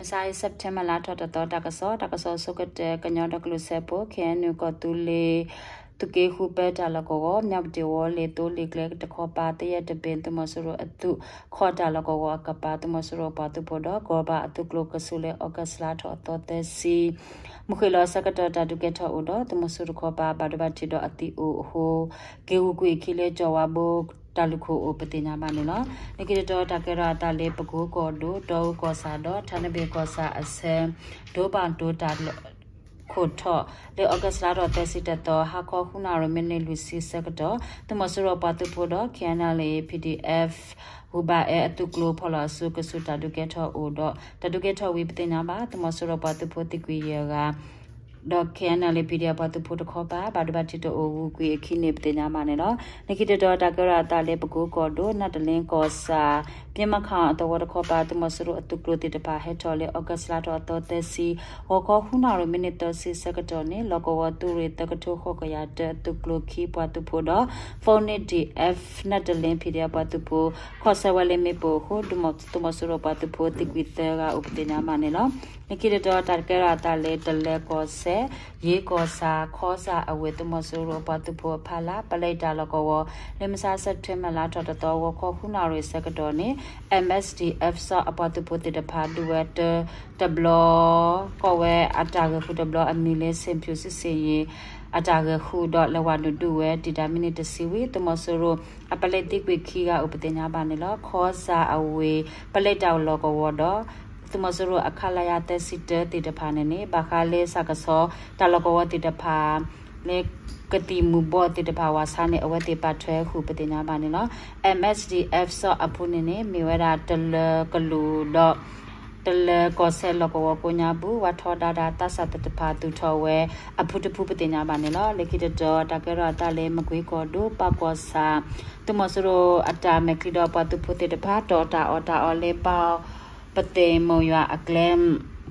စဲး September လါထီၣ်တသီ တၢ်ကစီၣ်, တၢ်ကစီၣ်ဆိကတၢၢ် ကညီဒီကလုာ်စၢဖှိၣ် ခ့ၣ်အဲၣ်ယူၣ် ကီၢ်သူလ့ၤ သုးက့ဃုပၢတၢ်လီၢ်ကဝီၤ မၠၣ်ဝတံၣ်ဝီလ့ၣ်သိလ့ၣ်ကျဲတခီပၤ သယဲၢ်တဘ့ၣ် သုးမီၤစိရိၤအသုးခီၣ်တၢ်လီၢ်ကဝီၤအကပၤ သုးမီၤစိရိၤပှၤသုးဖိဒီး ကီၢ်ပၤအသုးကျိၤကဆူးလၢ August လါထီၣ်အသီသၢဆံ မုၢ်ဃ့ၢ်လီၤဆၢကတီၢ် တၢ်ဒုးကဲထီၣ်အိၣ်ဒီး သုးမီၤစိရိၤတခီပၤ ဘၣ်ဒိဘၣ်ထံးဒီးအသံအိၣ်အဃိ က့ၤဂုာ်ကွံာ်အခံလၢ ကၠီၤဝါဘိ တၢ်လုၢ်ခိၣ်အိၣ်ပသ့ၣ်ညါဘၣ်န့ၣ်လီၤ. လၢခံတတီၤ တၢ်ကဲထီၣ်အသးလၢ ပကိကီၢ်ဒိၣ် တီအူကီၢ်ဆၣ်ဒီး ထါနဘ့ၣ်ကီၢ်ဆၣ်အဆၢ ဒိဘၣ်ဒိတၢ်လီၢ်ခိၣ်ထီၣ် လၢ August လါထီၣ်သၢဆံတသီ ဟါခီဃုနၣ်ရံၣ် မံးနံးလွံၢ်ဆံဆၢကတီၢ် သုးမီၤစိရိၤပှၤသုးဖိဒီး ခ့ၣ်အဲၣ်ယူၣ် ပီၣ်ဒံၣ်အ့ၣ် ဂုၤဘၣ်အဲၣ်အသုးကျိၤ ဖီၣ်လီၤအစုကဆူး တၢ်ဒုးကဲထီၣ်အိၣ်ဒီး တၢ်ဒုးကဲထီၣ်ဝံၤပသ့ၣ်ညါဘၣ် သုးမီၤစိရိၤပှၤသုးဖိသံကွံာ်ယဲၢ်ဂၤ ဒီး ခ့ၣ်အဲၣ်ယူၣ် ပီၣ်ဒံၣ်အ့ၣ် ပှၤသုးဖိတခီပၤ ဘၣ်ဒိဘၣ်ထံးတအိၣ် ဂုာ်ကွံာ်အခံန့ၣ် ပသ့ၣ်ညါဘၣ်န့ၣ်လီၤ. လၢခံတတီၤ တၢ်ကဲထီၣ်အသးလၢ ပကိကီၢ်ဒိၣ် နၢ်တလ့ကီၢ်ဆၣ် ပျ့မခၣ်အသဝီတခီပၤ သုးမီၤစိရိၤအသုးကျိၤသ့ၣ်တဖၣ် ဟဲထီၣ်လၢ August လါထီၣ်အသီသၢဆံ ဂီၤခီဃုနၣ်ရံၣ် မံးနံးသၢဆံဆၢကတီၢ်န့ၣ် လီၢ်ကဝီၤသုးရ့ၣ်သၢကထိဃိးကယၤတၢ အသုးကျိၤခံပှၤသုးဖိဒီး Fortnite D F နၢ်တလ့ ပီၣ်ဒံၣ်အ့ၣ် ပှၤသုးဖိ ခီၣ်ဆၢဝဲလၢမ့ၣ်ပိၢ်အဃိ သုးမီၤစိရိၤပှၤသုးဖိသံကွံာ်သၢဂၤအိၣ်ပသ့ၣ်ညါဘၣ်န့ၣ်လီၤ. လၢခံတတီၤ တၢ်ကဲထီၣ်အသးလၢ တလၢၤကီၢ်စဲၣ် ယ့ကီၢ်ဆၣ် ခီစၣ်အဝ့ၢ် သုးမီၤစိရိၤအပှၤသုးဖိအဖီလာ် ပလဲတၢ်လီၢ်ကဝီၤ လၢမုၢ်ဆါ September လါထီၣ်တသီ ဂီၤခီဃုနၣ်ရံၣ်ဆၢကတီၢ်န့ၣ် M S D F စီၤအပှၤသုးဖိသ့ၣ်တဖၣ် ဒုးဝဲတၢတဘျီ ကိးဝဲအတၢ်ဂဲၤဃုာ်တဘျီအမံၤလၢ ဆ့ၣ်ဖၠူၣ် စစ်ဆင်ရေး အတၢ်ဂဲၤဃုာ်ဒီး လဲၤဝဲဒုးဒုးဝဲ တံာ်တာ်မံးနံးတဆံဝံၤ သုးမီၤစိရိၤအပလဲသံကွံာ်ခံဂၤအိၣ်ပသ့ၣ်ညါဘၣ်န့ၣ်လီၤ. ခီစၣ်အဝ့ၢ် ပလဲတၢ်လီၢ်ကဝီၤဒီး သုးမီၤစိရိၤအ ခလရ သၢဆံတၢ သ့ၣ်တဖၣ်န့ၣ်န့ၣ် ဘၣ်ဃးလၢစၢ်ကဆီ တၢ်လီၢ်ကဝီၤသ့ၣ်တဖၣ် လၢကသံၣ်မူၤဘှီးသ့ၣ်တဖၣ်ဝဲဆါန့ၣ် အဝဲသ့ၣ်ပာ်ထွဲဃုာ်ပသ့ၣ်ညါဘၣ်န့ၣ်လီၤ. M S D F စီၤအပူၤန့ၣ်န့ၣ် မ့ၢ်ဝဲဒၣ်တလၢၤကလုာ်ဒီး တလၢၤကီၢ်စဲၣ်လီၢ်ကဝီၤကိးညါပူၤ ဝဲထီဒါဒၣ်သးစၢ်သ့ၣ်တဖၣ်သူၣ်ထီၣ်ဝဲအဖုတဖုပသ့ၣ်ညါဘၣ်န့ၣ်လီၤ. လၢခံတတီၤ တၢ်ကဲထီၣ်အသးလၢ မကွ့ကီၢ်ဒိၣ် ပၢ်ကီၢ်ဆၣ် သုးမီၤစိရိၤအတၢ်မဲာ်ချံဒီးပှၤသုးဖိသ့ၣ်တဖၣ် တီၣ်တၢ်အီၣ်တၢ်အီလၢ ပၢ်ပသ့ၣ်မိၢ်ယွၤအကျဲ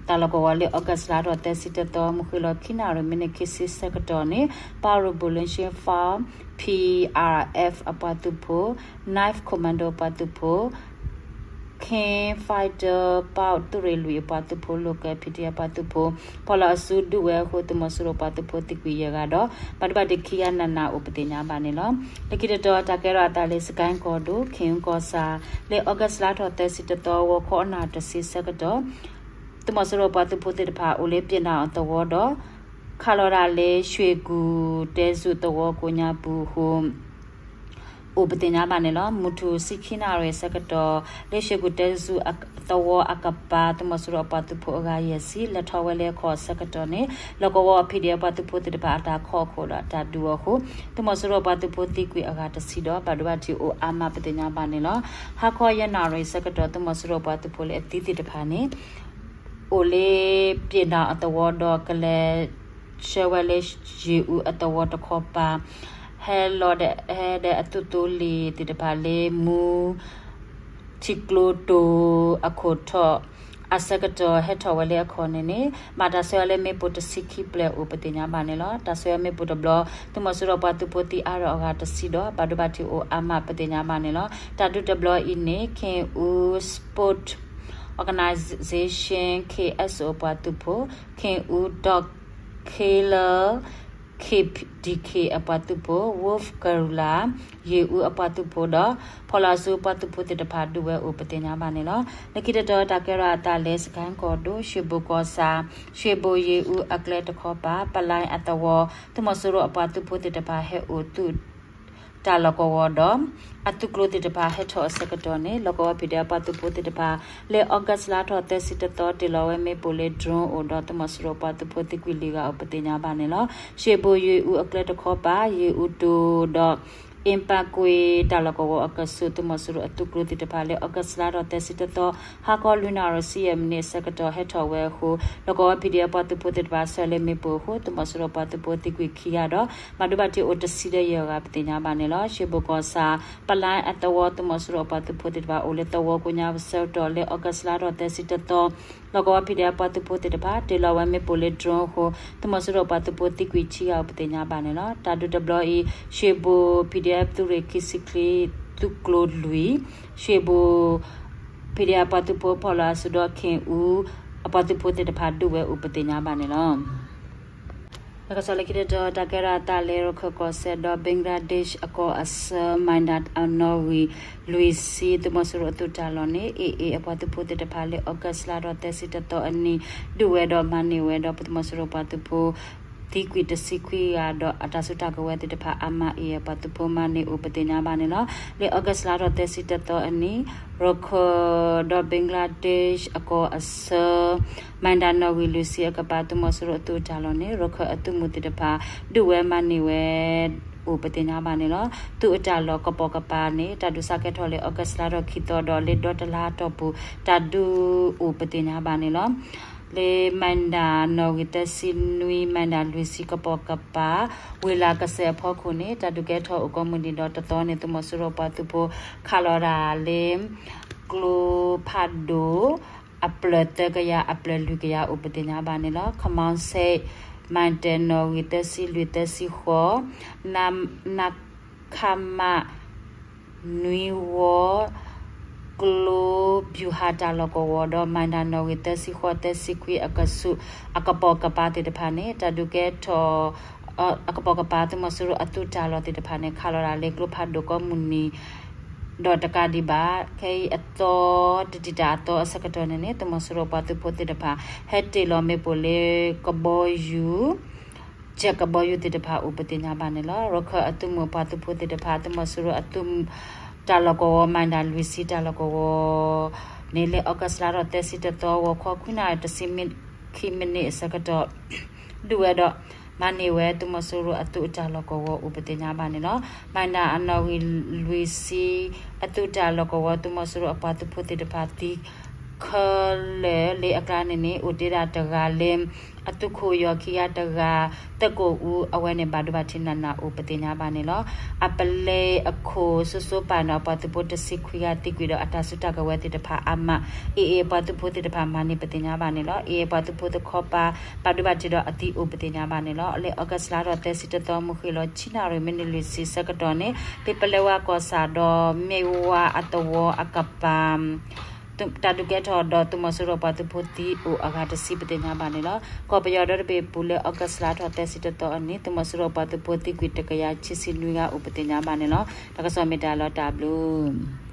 တၢ်လီၢ်ကဝီၤလၢ August လါထီၣ်သၢဆံတသီ မုၢ်ဃ့ၢ်လီၤခံနၣ်ရံၣ် မံးနံးခံဆံဆၢကတီၢ်န့ၣ် ပၢ် Revolution Force P R F အပှၤသုးဖိ Knife Commando အပှၤသုးဖိ King Fighter ပၢ်သုးရ့ၣ်လွံၢ်အပှၤသုးဖိ Local P D F ပှၤသုးဖိ ဖီၣ်လီၤအစုဒုးဝဲအဃိ သုးမီၤစိရိၤပှၤသုးဖိသံကွံာ်ယဲၢ်ဂၤဒီး ဘၣ်ဒိဘၣ်ထံးခံဂၤနးနးအိၣ်ပသ့ၣ်ညါဘၣ်န့ၣ်လီၤ. လၢခံတတီၤ တၢ်ကဲထီၣ်အသးလၢ စကဲကီၢ်ဒိၣ် ခ့ၣ်အူကီၢ်ဆၣ် လၢ August လါထီၣ်သၢဆံတသီ ဂီၤခီအနၣ်တဆံဆၢကတီၢ် သုးမီၤစိရိၤပှၤသုးဖိသ့ၣ်တဖၣ် အိၣ်လၢပျ့ၤနၣ်အသဝီဒီး ခးလီၤဒၣ်လၢ ရွှ့ၣ်ကူၣ်တဲစူၣ်သဝီကိးညါပူၤအဃိ အိၣ်ပသ့ၣ်ညါဘၣ်န့ၣ်လီၤ. မုၢ်ထူၣ်ဆံခံနၣ်ရံၣ်ဆၢကတီၢ် လၢရွှ့ၣ်ကူၣ်တဲစူၣ်သဝီအကပၤ သုးမီၤစိရိၤအပှၤသုးဖိအဂၤယဲၢ်ဆံ လဲၤထီၣ်ဝဲလၢအခီၣ်ဆၢကတီၢ်န့ၣ် လီၢ်ကဝီၤ P D F ပှၤသုးဖိသ့ၣ်တဖၣ်အတၢ်ခီၣ်ခိၣ်ဒီးအတၢ်ဒုးအီၤအဃိ သုးမီၤစိရိၤပှၤသုးဖိသံကွံာ်အဂၤတဆံဒီး ဘၣ်ဒိဘၣ်ထံးအိၣ်အါမးပသ့ၣ်ညါဘၣ်န့ၣ်လီၤ. ဟါခီယဲၢ်နၣ်ရံၣ်ဆၢကတီၢ် သုးမီၤစိရိၤပှၤသုးဖိလၢအသံသ့ၣ်တဖၣ်န့ၣ် အိၣ်လၢပျ့ၤနၣ်အသဝီဒီး ကလဲၤဆှၢဝဲလၢ ယ့ၣ်အူအသဝီတခီပၤ ဟဲလီၤဒီး ဟဲဒီးအသုးသိလ့ၣ်သ့ၣ်တဖၣ်လၢမူ ထံကျိတိၤအခိၣ်ထီၣ် အဆၢကတီၢ်ဟဲထီၣ်ဝဲလၢအခီၣ်န့ၣ်န့ၣ် ဘၣ်တၢ်ဆှၢဝဲလၢမ့ၣ်ပိၢ်တဆံခံဖျၢၣ်အိၣ်ပသ့ၣ်ညါဘၣ်န့ၣ်လီၤ. တၢ်ဆှၢဝဲမ့ၣ်ပိၢ်တဘျီ သုးမီၤစိရိၤပှၤသုးဖိသံအါထီၣ်အဂၤတဆံဒီး ဘၣ်ဒိဘၣ်ထံးအိၣ်အါမးပသ့ၣ်ညါဘၣ်န့ၣ်လီၤ. တၢ်ဒုးတဘျီအံၤန့ၣ် ခ့ၣ်အူ Sport Organization K S O ပှၤသုးဖိ ခ့ၣ်အူ Dog Killer K D K အပှၤသုးဖိ Wolf Guerrilla ယ့ၣ်အူအပှၤသုးဖိဒီး ဖီၣ်လီၤအစုပှၤသုးဖိသ့ၣ်တဖၣ်ဒုးဝဲအိၣ်ပသ့ၣ်ညါဘၣ်န့ၣ်လီၤ. လၢခံတတီၤ တၢ်ကဲထီၣ်အသးလၢ စကဲကီၢ်ဒိၣ် ရွှ့ၣ်ဘိၣ်ကီၢ်ဆၣ် ရွှ့ၣ်ဘိၣ်ယ့ၣ်အူအကျဲတခီပၤ ပလၢၣ်အသဝီ သုးမီၤစိရိၤအပှၤသုးဖိသ့ၣ်တဖၣ်ဟဲအိၣ်သုး တၢ်လီၢ်ကဝီၤဒီး အသုးကျိၤသ့ၣ်တဖၣ်ဟဲထီၣ်အဆၢကတီၢ်န့ၣ် လီၢ်ကဝီၤ P D F ပှၤသုးဖိသ့ၣ်တဖၣ် လၢ August လါထီၣ်သၢဆံတသီ တ့ၢ်လီၤဝဲမ့ၣ်ပိၢ်လၢ drone အိၣ်ဒီး သုးမီၤစိရိၤပှၤသုးဖိသံကွံာ်လွံၢ်ဂၤအိၣ်ပသ့ၣ်ညါဘၣ်န့ၣ်လီၤ. ရွှ့ၣ်ဘိၣ်ယ့ၣ်အူအကျဲတခီပၤ ယ့ၣ်အူတိၤဒီး အ့ၣ်ပၣ်ကွ့ၤ တၢ်လီၢ်ကဝီၤအကဆူး သုးမီၤစိရိၤအသုးကျိၤသ့ၣ်တဖၣ်လၢ August လါထီၣ်သၢဆံတသီ ဟါခီလွံၢ်နၣ်ရံၣ်ဆံယဲၢ်မံးနံးအဆၢကတီၢ်ဟဲထီၣ်ဝဲအဃိ လီၢ်ကဝီၤ P D F ပှၤသုးဖိသ့ၣ်တဖၣ်ဆှၢလၢမ့ၣ်ပိၢ်အဃိ သုးမီၤစိရိၤပှၤသုးဖိသံကွံာ်ခံဂၤဒီး ဘၣ်ဒိဘၣ်ထံးအိၣ်တဆံဒီးယဲၢ်ဂၤပသ့ၣ်ညါဘၣ်န့ၣ်လီၤ. ရွှ့ၣ်ဘိၣ်ကီၢ်ဆၣ် ပလၢၣ်အသဝီ သုးမီၤစိရိၤပှၤသုးဖိသ့ၣ်တဖၣ်အိၣ်လၢသဝီကိးညါဆၢကတီၢ်လၢ August လါထီၣ်သၢဆံတသီ လီၢ်ကဝီၤ P D F ပှၤသုးဖိသ့ၣ်တဖၣ် တ့ၢ်လီၤဝဲမ့ၣ်ပိၢ်လၢ drone အဃိ သုးမီၤစိရိၤပှၤသုးဖိသံကွံာ်ခံဂၤအိၣ်ပသ့ၣ်ညါဘၣ်န့ၣ်လီၤ. တၢ်ဒုးတဘျီအံၤ ရွှ့ၣ်ဘိၣ် P D F သုးရ့ၣ်ခံဆံချံ သုးကျိၤလွံၢ် ရွှ့ၣ်ဘိၣ် P D F ပှၤသုးဖိဖီၣ်လီၤအစုဒီး ခ့ၣ်အူ အပှၤသုးဖိသ့ၣ်တဖၣ်ဒုးဝဲအိၣ်ပသ့ၣ်ညါဘၣ်န့ၣ်လီၤ. တၢ်ကစီၣ်လၢခံတတီၤ တၢ်ကဲထီၣ်အသးလၢ ရခၢၣ်ကီၢ်စဲၣ်ဒီး ဘင်္ဂလားဒေ့ရှ်အကီၢ်အဆၢ မၤဒၣ်အနီၣ်ဂံၢ်လွံၢ်ဆံ သုးမီၤစိရိၤအသုးတၢ်လီၢ်န့ၣ် AA အပှၤသုးဖိသ့ၣ်တဖၣ်လၢ August လါထီၣ်သၢဆံတသီအနံၤ ဒုးဝဲဒီးမၤန့ၢ်ဝဲဒီး ပသုးမီၤစိရိၤပှၤသုးဖိ သံကွံာ်တဆံခွံဂၤဒီး အတၢ်စုတၢ်ကဝဲၤသ့ၣ်တဖၣ် အါမး AA အပှၤသုးဖိမၤန့ၢ်အိၣ်ပသ့ၣ်ညါဘၣ်န့ၣ်လီၤ. လၢ August လါထီၣ်သၢဆံတသီအနံၤ ရခၢၣ်ဒီး Bangladesh အကီၢ်အဆၢ မၤဒၣ်နီၣ်ဂံၢ်လွံၢ်ဆံအကပၤ သုးမီၤစိရိၤအသုးတၢ်လီၢ်န့ၣ် ရခၢၣ်အသုးမုၢ်သ့ၣ်တဖၣ် ဒုးဝဲမၤန့ၢ်ဝဲ အိၣ်ပသ့ၣ်ညါဘၣ်န့ၣ်လီၤ. သုးအတၢ်လီၢ်ကပိာ်ကပၤန့ၣ် တၢ်ဒုးစးကဲထီၣ်လၢ August လါထီၣ်ခံသီဒီး လၢဒီတလါအတီၢ်ပူၤ တၢ်ဒုးအိၣ်ပသ့ၣ်ညါဘၣ်န့ၣ်လီၤ. လၢမၤဒၣ်နီၣ်ဂံၢ်သၢဆံနွံ မၤဒၣ်လွံၢ်ဆံကပိာ်ကပၤ ဝ့ၢ်လၢ်ကစဲၣ်အဖီခိၣ်န့ၣ် တၢ်ဒုးကဲထီၣ်အိၣ်ကိးမုၢ်နံၤဒီးတသီန့ၣ် သုးမီၤစိရိၤပှၤသုးဖိခးလီၤတၢ်လၢ ကျိဖးဒိၣ် အဖျၢၣ်သၢကယၤ အဖျၢၣ်လွံၢ်ကယၤအိၣ်ပသ့ၣ်ညါဘၣ်န့ၣ်လီၤ. ခမီစဲး မၤတၢ်နီၣ်ဂံၢ်သၢဆံလွံၢ်သၢဆံဃိး န ခမ နွံဝီ ကျိ ဗျူဟာ တၢ်လီၢ်ကဝီၤဒီး မၤဒၣ်နီၣ်ဂံၢ်သၢဆံဃိးသၢဆံခွံအကဆူး အကပိာ်ကပၤသ့ၣ်တဖၣ်န့ၣ် တၢ်ဒုးကဲထီၣ် အကပိာ်ကပၤ သုးမီၤစိရိၤအသုးတၢ်လီၢ်သ့ၣ်တဖၣ်န့ၣ် ခးလီၤတၢ်လၢကျိဖးဒိၣ်ကိးမုၢ်နံၤ ဒီးတကးဒံးဘၣ် ခဲအံၤအသီ တတံၢ်တၢ်အသီအဆၢကတီၢ်န့ၣ်န့ၣ် သုးမီၤစိရိၤပှၤသုးဖိသ့ၣ်တဖၣ် ဟဲတ့ၢ်လီၤမ့ၣ်ပိၢ်လၢကဘီယူၤ ကၠဲးကဘီယူၤသ့ၣ်တဖၣ်အိၣ်ပသ့ၣ်ညါဘၣ်န့ၣ်လီၤ. ရခၢၣ်အသုးမုၢ်ပှၤသုးဖိသ့ၣ်တဖၣ် သုးမီၤစိရိၤအသုး တၢ်လီၢ်ကဝီၤ မၤဒၣ်လွံၢ်ဆံတၢ်လီၢ်ကဝီၤန့ၣ် လၢ August လါထီၣ်သၢဆံတသီ ဂီၤခီခွံနၣ်ရံၣ်တဆံခံမံးနံးအဆၢကတီၢ် ဒုးဝဲဒီး မၤန့ၢ်ဝဲ သုးမီၤစိရိၤအသုးအတၢ်လီၢ်ကဝီၤအိၣ်ပသ့ၣ်ညါဘၣ်န့ၣ်လီၤ. မၤဒၣ်အနီၣ်ဂံၢ်လွံၢ်ဆံ အသုးတၢ်လီၢ်ကဝီၤ သုးမီၤစိရိၤအပှၤသုးဖိသ့ၣ်တဖၣ်သံ ခဲလၢာ်လၢအကျါန့ၣ်န့ၣ် အိၣ်တ့ၢ်ဒၣ်တဂၤလၢ အသုးခိၣ်ယီၤခံဂၤတဂၤ သကိးအူ အဝဲန့ၣ်ဘၣ်ဒိဘၣ်ထံးနးနးအိၣ်ပသ့ၣ်ညါဘၣ်န့ၣ်လီၤ. အပလဲအခိၣ် စိစိပၢ်န့ၣ် အပှၤသုးဖိတဆံခွံဂၤသံကွံာ်ဒီး အတၢ်စုတၢ်ကဝဲၤသ့ၣ်တဖၣ်အါမး AA ပှၤသုးဖိသ့ၣ်တဖၣ်မၤန့ၢ်ပသ့ၣ်ညါဘၣ်န့ၣ်လီၤ. AA ပှၤသုးဖိတခီပၤ ဘၣ်ဒိဘၣ်ထံးဒီးအသံအိၣ်ပသ့ၣ်ညါဘၣ်န့ၣ်လီၤ. လၢ August လါထီၣ်သၢဆံတသီ မုၢ်ဃ့ၢ်လီၤဆံနၣ်ရံၣ်မံးနံးလွံၢ်ဆံဆၢကတီၢ်န့ၣ် လၢပလဲဝါကီၢ်ဆၣ်ဒီး မ့ၢ်ဝါအသဝီအကပၤ တၢ်ဒုးကဲထီၣ်ဒီးသုးမီၤစိရိၤပှၤသုးဖိသံအိၣ်အဂၤတဆံပသ့ၣ်ညါဘၣ်န့ၣ်လီၤ. ကီၢ်ပယီၤဒီတဘ့ၣ်အပူၤလၢ August လါထီၣ်သၢဆံတသီအနံၤ သုးမီၤစိရိၤပှၤသုးဖိသံကွံာ်တကယၤခံဆံနွံဂၤအိၣ်ပသ့ၣ်ညါဘၣ်န့ၣ်လီၤ. တၢ်ကစီၣ်မ့ၢ်တၢ်လီၤတၢ်ဘျုး